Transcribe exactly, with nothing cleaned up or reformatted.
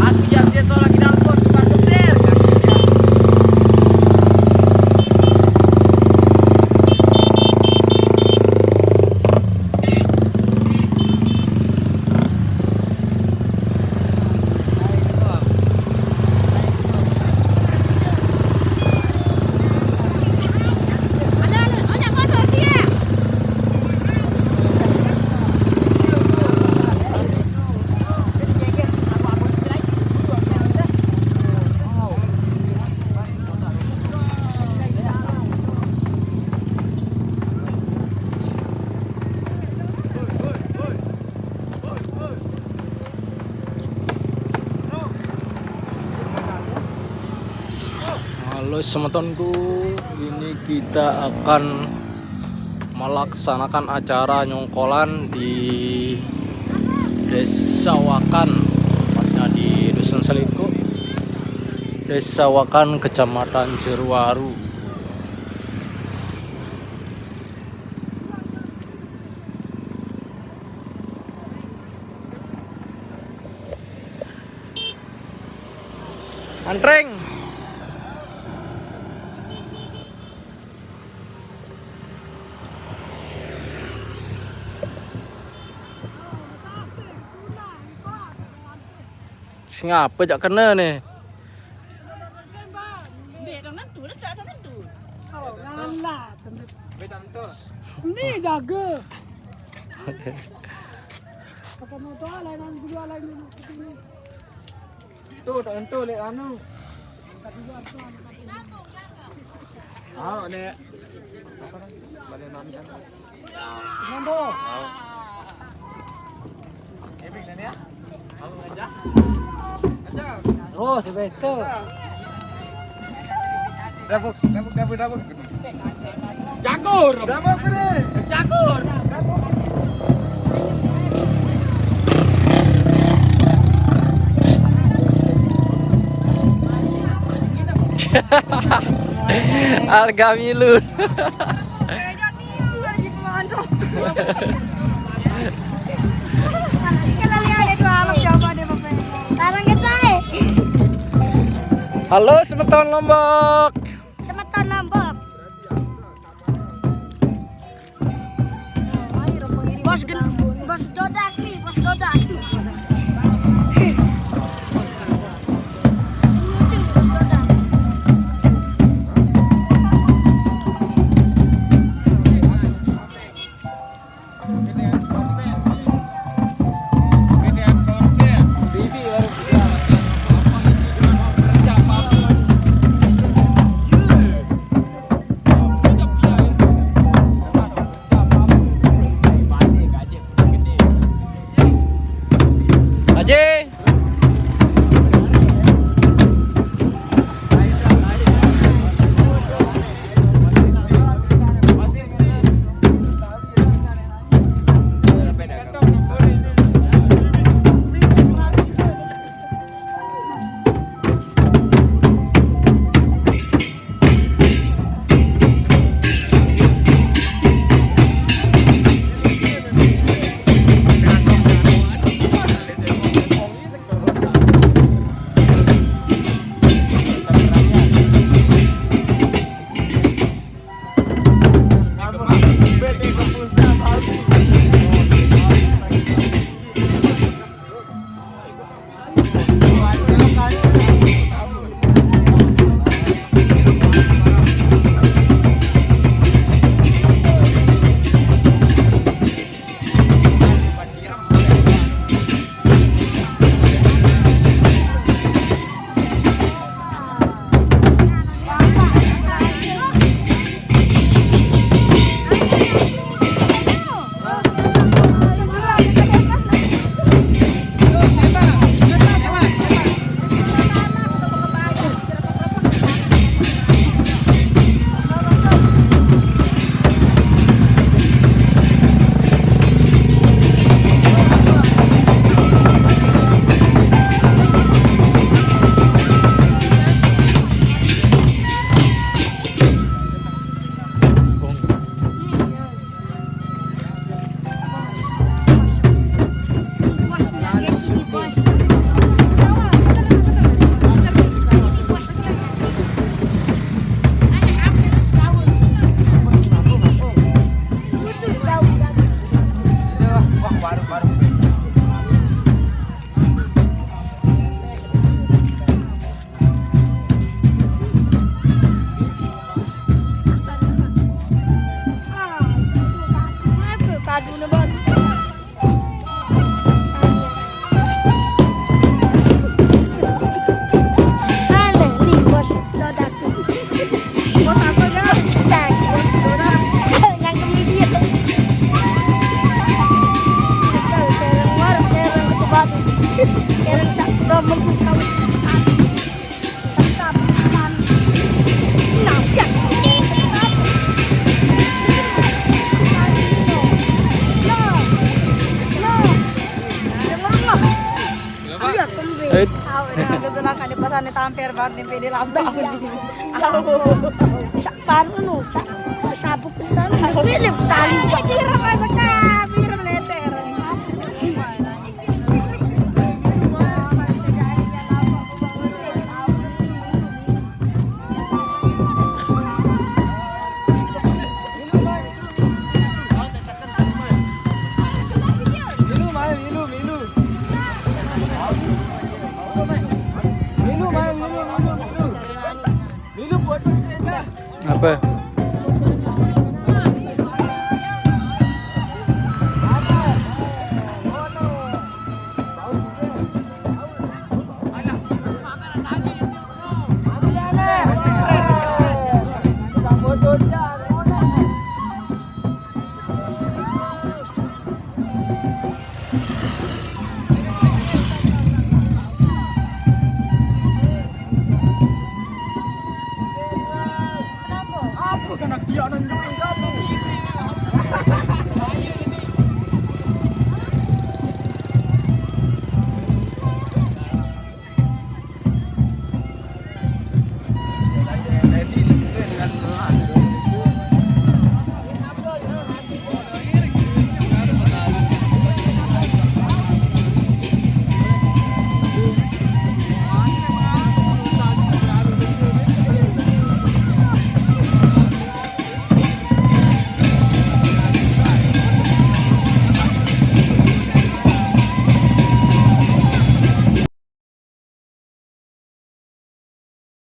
Aku jam dia soal lagi dalam pot tukang geber. Halo semetonku, ini kita akan melaksanakan acara nyongkolan di Desa Wakan, tepatnya di Dusun Seliko, Desa Wakan, Kecamatan Jeruwaru. Antreng. Sing apa jak kena ni? Bek dong nentu, dah tak dong nentu. Alah, tentu. Bek tak nentu. Ni jaga. Kata motor lain, dua lain. Tu tak tentu lek anu. Ah, ni. Apa kan? Balik mami kan. Mambo. Terus betul. Dabuk, dabuk, dabuk, dabuk. Jagur. Dabuk ni. Jagur. Harga milu. Halo, semeton Lombok. Semeton Lombok. Bos gen-, bos Dodak nih, bos Dodak. Iya, kembe. Eh. Tahu ya, kebetulan kan di pasar ini tampil baru di P D Lambang. Iya. Sa-, baru nu, sa-, sabuk kita nu, ini kali. Kira masa kabir letter. Milu, Mai, milu, milu. Milu, Mai, milu, milu, milu. Milu, foto kita. Apa?